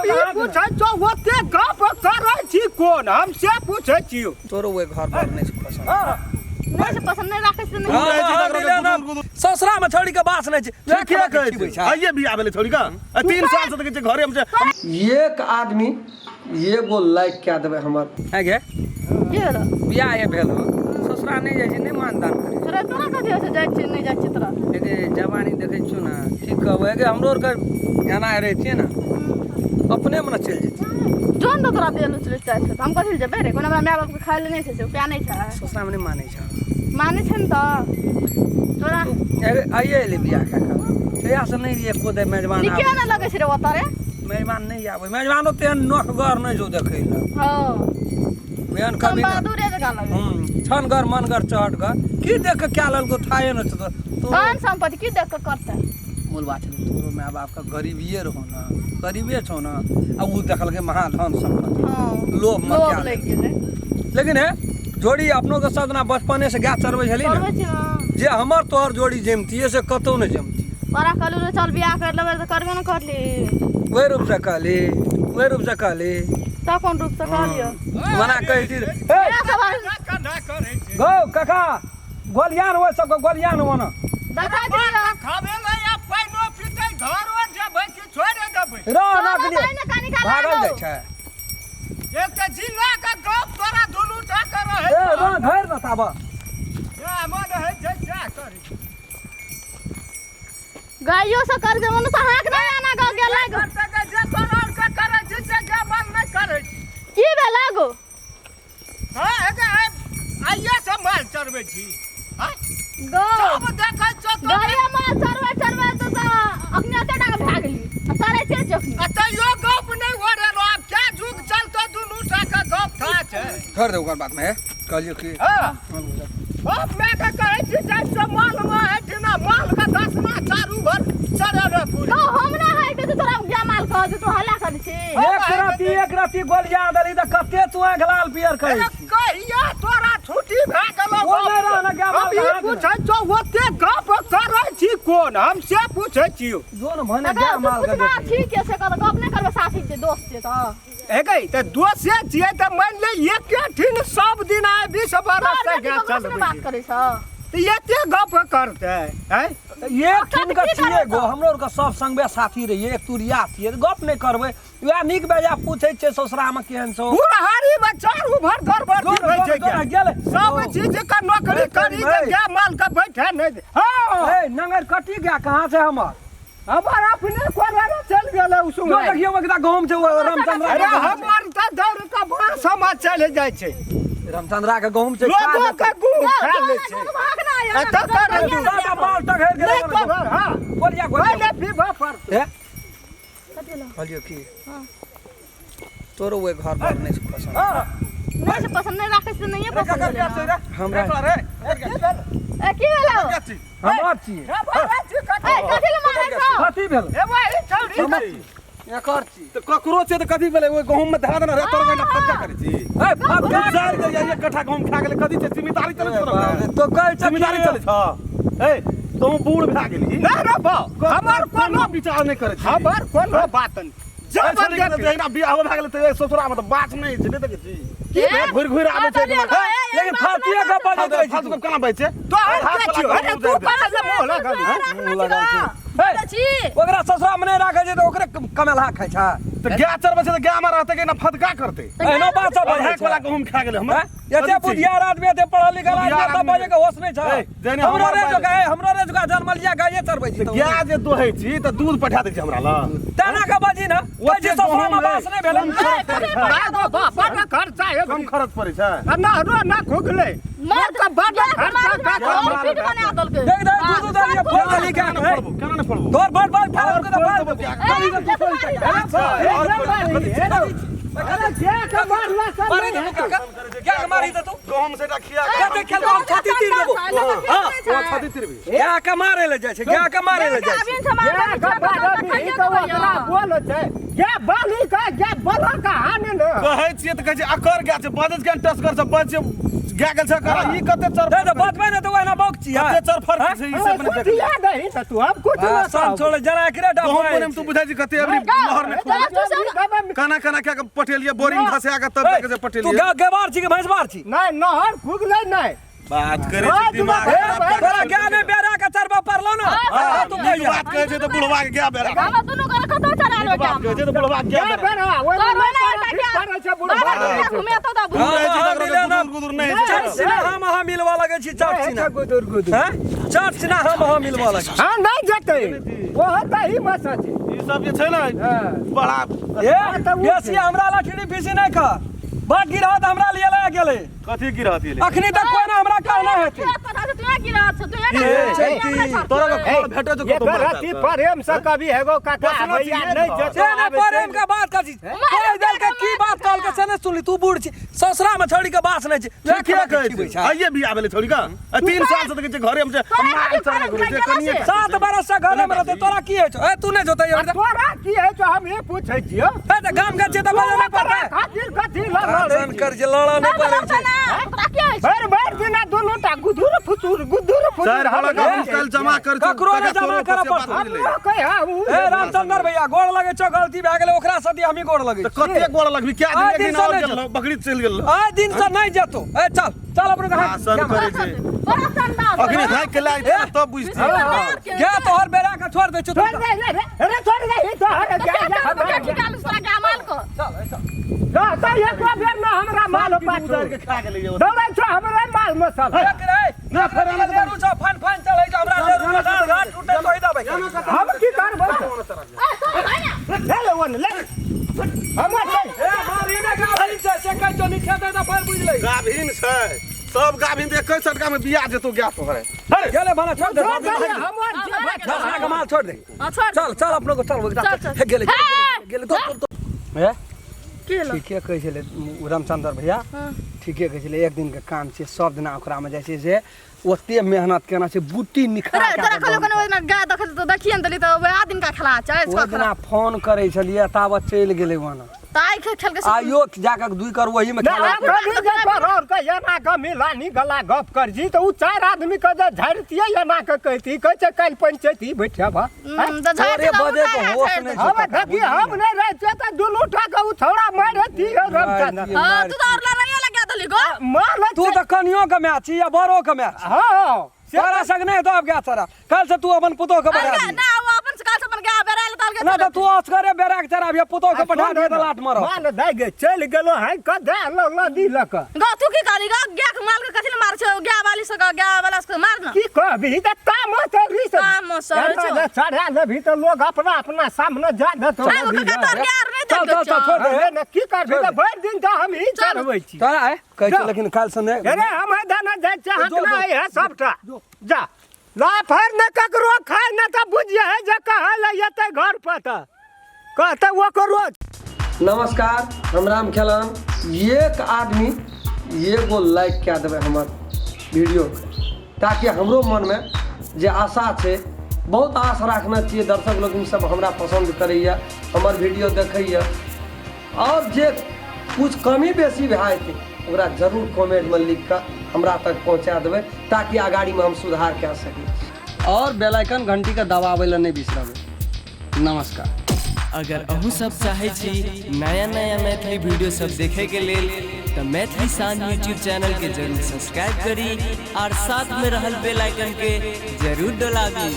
हम ई पूछै छौ ओते गप करै छी कोन हम से पूछै छियौ। तोरो ओहि घर पर नहि छै पसंद। नहि छै पसंद, नहि राखै छै, नहि। हाँ, हाँ, हाँ, ससुरा में छोड़ी के बास नहि छै। ठीके कहै छै, आइए बियाह भेलै छोड़ी के, 3 साल से देखै छियै घरे में छै। एक आदमी एगो लाइक कए देबै हमर। है गे? की भेलो? बियाह ये भेल हो, ससुरा नहि जाइ छै, नहि मानदान करै। तोरा तोरा कथी होइ छै? जाइ छियै नहि जाइ छियै तोरा? एगे जवानी देखै छियौ ने, की कहबै एगे, हमरो आरके एना रहै छियै ने, अपने मने चलि जेतै। जोन तऽ तोरा देल उचलै जाइ छै, हम कथी लए जेबै रे? कोनो हमरा माय बापके खाइ लए नहि छै से उपाय नहि छै। ससुरामे नहि मानै छै। मानै छै ने तऽ तोरा। एगे आइए एलै बियाह कए कऽ, तहियासँ नहि एको दे मेजबान नीके आबै। नहि लगै छै रे ओतऽ रे। मेजबान नहि आबै, मेजबानो तेहन नोखगर नहि छौ देखै लए। एहन कभी नहि। बहादुरे जकाँ लगै। छनगर मनगर चहटगर की देख कऽ कए लेलको थाहे नहि छौ तो। धन सम्पत्ति की देख कऽ करतै? मूल बात छै, तोरो माय बापके गरीबिए रहो ने, गरीबे छौ ने, आ ओ देखलकै महाधन सम्पत्ति। लोभ मे लोभ कए लागि गेलै। लेकिन हे जोड़ी अपनो के सदना बचपने से गाय चरबै छली ने। चरबै छी ने। जे हमर तोहर जोड़ी जमतियै से कतौ नहि जमतियै। तोरा कहलू रे चल बियाह कर लेबै तऽ करबे ने करली। ओहि रूप से कहली, ओहि रूप से कहली। तऽ कोन रूप से कहलियौ? मना कहै छी हे। इएह सब गौ काका गोलियान, ओहि सबके गोलियान ओना देखा दियौ। खाबे ले या पाइनो पीतै, घरो जेबै कि छोड़े देबै? रह ना के लिए तोरा ने कनि काल भागल लागौ। जाइ छै। एक तऽ जिला के गप तोरा दुनू टा के रहै ए रह धरि न ताबऽ। ए मन होइ छै सएह करी। गाइयो से कर जब से हाँक नहीं आना गो गेल गो। जे तोरा आर के करै छी से गे मन नहि करै छी। की भेल गो? हाँ एगे आइए से माल चरबै छी। हाँ गो सब देखै छौ तो। गाइयो माल चरबै चरबै तो अखनी एते टाका भए गेली आ चरै छियै जखनी। आ तैयो गप नहि हो रहलो, आब क्या जुग चलतो, दुनू टा के गप था छै। छोड़ दे ओकर बात में, कहलियो कि हाँ बाप माय के कहै छी जाइ छौ माल में एहिठिना माल के दसमा चारू भर चरे रे पूरी। तो हम ना है ते तोरा गाय माल कह जे तू हल्ला करै छी। एक राति गोलिया देली तऽ कते तू आँखि लाल पियर करै छी। कहिया तोरा छुट्टी भए गेलौ? ओ नहि रह ने गाय माल हम ई के। पूछै छौ ओते गप करै छी कोन, हम से पूछै छियौ। जो ने भने तकर गाय तू माल के पूछना देखी। ठीक है से कह, गप नहि करबै साथी के दोस्त छै तऽ। हे गई तऽ दोसे छियै तऽ मानि ले एके ठिन सब दिन आइ 20 बरस से तोहर गाय बेटी ककरो से चलबै बात छी। करै छौ तऽ एते गप करतै आँय? एक ठिन के की छियै करबै गो, हमरो आरके सब संगबे साथी रहियै, एक तुरिया छियै तऽ गप नहि करबै। वएह नीक बेजा पूछै छियै ससुरामे केहन छौ। बुढ़हारी में चारू भर गड़बड़ जोर, होइ छै जोर, क्या? गेलै। सब चीज के नौकरी करी के गाय माल के बैठे नहि दे। हाँ। ए नंगर कटी गया कहाँ से हमर? हमर अपने कोना चलि गेलै जो उसुंग। देखियौ एकटा गहूम छै ओ रामचंद्रा अरे के गहूम छै। हमर तऽ दौड़ के बाँस हमर चलि जाइ छै। रामचंद्रा के गहूम छै। लोगो के गुह खा लै छै। एतऽ कर तू सबटा बाल टघरि गेलै। नहि कर, हाँ। गोलिया गोलिया। पहिले पीबऽ पड़तै। हे कहलियौ की तोरो ओहि घर पर नहि छै पसंद। नहि छै पसंद, नहि राखै छै, नहिए पसंद भेलै ने। हमरा ए की भेलौ? हमर छियै। ए कथी लए मारै छौ? कथी भेल? एकर छी। तऽ ककरो छै तऽ कथी भेलै? ओहि गहूम में धरा देना रे, तोरा गंडा फटका करै छी। ए फटका जारि दे, एक कट्ठा गहूम खा गेलै, कथी छै? जिम्मेदारी चलै छौ तोरा? तो कहै छ जिम्मेदारी चलै छौ? ए तू बूढ़ भए गेली। नहि रे बाउ, हमर कोनो विचार नहि करै छी। हमर कोनो बात नहि। जब जहिना बियाह भए गेलै तऽ ससुरा मे तऽ बात नहि छै, नहि देखै छी की भेल? घुरि घुरि आबै छै। लेकिन फालतू के बाजैत रहै छी। फालतू केना बाजै छै? तोहर के छियौ? अरे तू कहाँ से मुँह लगल? मुँह लगल छै। ओकरा ससुरा मे नहि राखै छै तऽ ओकरे कमेलहा खाइ छै। तऽ गाय चरबै छै तऽ गाय मे रहतै कि ना फदका करतै? एहनो बात सब बाजै वाला गहूम खा गेलै हमर। एते बुधियार आदमी, एते पढ़ल लिखल आदमी, एते बाजै के होश नहि छै? हमरो रे जोका, हमरो रे जोका जनमलिया गाये चरबै छी। गाय जे दोहै छी तऽ दूध पठा दै छी हमरा लग। तेना के बाजी ने ओइ जे ससुरा मे बास नहि भेलै। बड खर्चा है। कम खर्च पड़ै छै। आ नहरो ना खुगलै। मर्द के बड खर्चा का पीठ बना देलकै। देख देख, दूध उधर ये फोड़ देली क्या? केना फोड़बो, केना नहि फोड़बो? तोर बड़ बड़ फाड़ के तऽ फाड़ देबो। मारी तऽ तू गहूम से खिया। कते खेलबो, हम छाती तीर देबो। हां, छाती तीरबी। गाय के मारे ले जाइ छै, गाय के मारे ले जाइ छै। बोल छै। गे बाली का गे बला का हाने ने कहै छियै तऽ कहै छै अकर गाय छै बजै छै टसगर से बज छै गाय गेल छै अकर ई कते चर दे दे बचबै ने तऽ ओहिना बौक छी कते चर फर्क छै ई से अपने देख कुटिया दही तऽ तू हम कुछ ना सन छोड़े जरा एकरे गहूम डब बोने में तू बुझाइ छी कते अबरी नहर में काना काना क्या के पटेलिए बोरिंग खसे के तब तक जे तू पटेलिए गेबार छी कि भैंसबार छी नहीं नहर खुगलै नहीं बात करे छै दिमाग खराब तोरा गाय में बेरा के चरबा पड़लो ना हां तू तू कहिया बात कहै छै तऽ बुढ़वा के गाय बेरा हम दुनू गोरे कतौ चढ़ा लेबै बात कहै छै तऽ बुढ़वा के गाय गाय बेरा बेरा ओहिमे तोर नहि ओहिना पड़ै एकटा पड़ै छै बुढ़वा बाबा दुनिया घुमे तो दा हाँ, रहै छै हाँ, तकरा मिले ना। गुदुर गुदुर नहि होइ चट छै सिना हम अहाँ मिलवा लगे छी चट नहि सिना छै गुदुर गुदुर हैं चट सिना हम अहाँ मिलवा लगे हाँ नहीं जेतै ओहो तऽ ही मस छै ई सब जे छै ने हाँ। बड़ा ए तऽ ओ बेसी हमरा लाठी फीसी नहि कर बड गिरह तऽ हमरा लिए लए गेलै कथी गिरहत ये अखनी तक कोई ना हमरा कहना हेतै तोरा के खबर भेटै छौ ये कतौ मार रति प्रेम से कभी हेगो काका बसना भैया छियै नहीं तऽ। जेतौ से नहि आबै प्रेम के बात कर छी कोई दल के की बात कहल के से नहि सुनली तू बूढ़ छी ससुरा में छोड़ी के बास नहि छी ठीके कहै छै आइए बियाह भेलै छोड़ी का 3 साल से तऽ कहै छै घरे मे छै मार चढ़ा घुरै छै कनिए 7 बरस से घरे में रहते तोरा की होइ छौ ए तू नहि जोतै आ तोरा की है जो हम ये पूछै छियौ ए तऽ गाम के छियै तऽ बजै नहि तोरा पड़तै खातिर कथी लड़ै सन कर जे लड़ा नहि पड़ै छै भरि भरि दिना दुनू टा गुदुर फुसुर गुदुर फुसुर चारि हम बड़ा नहि के काल्हि जमा कर ककरो नहि जमा करऽ पड़तौ। हमरो कहै हाँ, उ- ए रामचंद्र भैया गोड़ लगे छौ गलती भए गेलै ओकरा सदी हमही गोड़ लगे तऽ कते गोड़ लगबी क्या दिन आइ एक दिन दिन से और नहि गेल जेतौ। बकरी चलि गेल आइ दिन से नहि जेतौ ए चल चल अपने के हाथ आसन करै छै अखने थाकि के लाइ छै तब बुझतै गे तोहर बेरा के छोड़ दै छौ छोड़ दे रे रे रे छोड़ दे ई तोहर जा जा चल ए चल जा तऽ एको बेर न हमरा माल पाछू उतारि के खा गेलै यौ दौड़ै छौ हमरे माल में सब एक रे ना फेर आना के लेरू छौ फन फन चलै छौ हमरा लेरू में डाँड़ घाट टूटे तोहि देबै हम की करबै ले ले ओने ले हमर ले ए मारी ने गाभिन छै से कहै छौ नीचे दे तऽ फेर बुझि लै गाभिन छै सब गाभिन तऽ एकै सटका में बिया जेतौ गाय तोहरे अरे गेलै भाना छोड़ दे छोड़ दे हमर जे दसना के माल छोड़ दे चल चल अपनो को चल चल, चल। हे गेलै गेलै तो तो हे के ठीके कहै छलै रामचंद्र भैया ठीके कहै छलै एक दिन के काम छै सब दिना ओकरा में जाइ छै जे ओते मेहनत केना छै बूटी निखार रे तोरा कहलो कने ओहिना गाय देखै तऽ देखिए ने देली तऽ वएह दिन का खेला छै ओहि दिना फोन करै छलियै ताबत चलि गेलै ओना तऽ आइ खेल के आइयो जाके दुई कर वही में ना खेला हम कभी जे परोर के एना के मिलानी गला गप कर जी तऽ उ चारि आदमी के जे झाड़तियै एना के कहती कहै छै काल्हि पंचायती बैठब तऽ झाड़ि अरे बजे के होश नहि छै हम देखी हम नहि रहै छियै तऽ दुनू टा के उ छौड़ा मारती रमचंद्र हां तू तऽ और लड़ाइयो लगा देली गो मार तू तऽ कनियो के माय छी या बड़ो के माय छी हँ तोरा संग नहि हेतौ आब गाय चरा काल्हि से तू अपन पुतोह के पठा अरे दिही ना वो अपन से काल से अपन गाय बेरायल ताल के ना तऽ तू असगरे बेरा के चराबिहे पुतोह के पठा दिहे तऽ लाट मरत माल दए गे चलि गेलो है कदे लो लदी लऽ कऽ गो तू की कहली गो गाय के माल के कथी ले मार छौ गाय वाली से गाय वाला से मार ना की कहबी तऽ तामस रिस तामस होइ छौ। चढ़ा लेबही तऽ लोग अपना अपना सामने जा देतौ आइ ओकर का तोर गाय आर नहि चल देख चल चल छोड़ दे अरे ने की करबी तऽ भरि दिन तऽ हम ही चढ़बै छी तोरा है कहै जा। छौ लेकिन काल्हि से नहि अरे हम है दाना जाइ छियै जो, हकना जो। है सबटा जा ला फेर ने ककरो खाय ने तऽ बुझिए है जे कहै लए एतै घर पर तऽ कहतै ओकरो। नमस्कार, हम राम खेलान। एक आदमी एगो लाइक कए देबै हमर वीडियो के, ताकि हमरो मनमे जे आशा छै, बहुत आश राखने छियै दर्शक लोकनि सब हमरा पसन्द करैए, हमर वीडियो देखैए, आओर जे कुछ कमी बेसी भए जेतै ओकरा जरूर कमेंटमे लिख कऽ हमरा तक पहुँचा देबै, ताकि अगाड़ीमे हम सुधार कए सकी। आओर बेल आइकन घंटीके दबाबै लए नहि बिसरबै। नमस्कार। अगर अहूँ सब चाहै छी नया नया मैथिली वीडियो सब देखे के लेल तऽ मैथिली शान यूट्यूब चैनल के जरूर सब्सक्राइब करी और साथ में रहल बेल आइकन के जरूर दबाबी।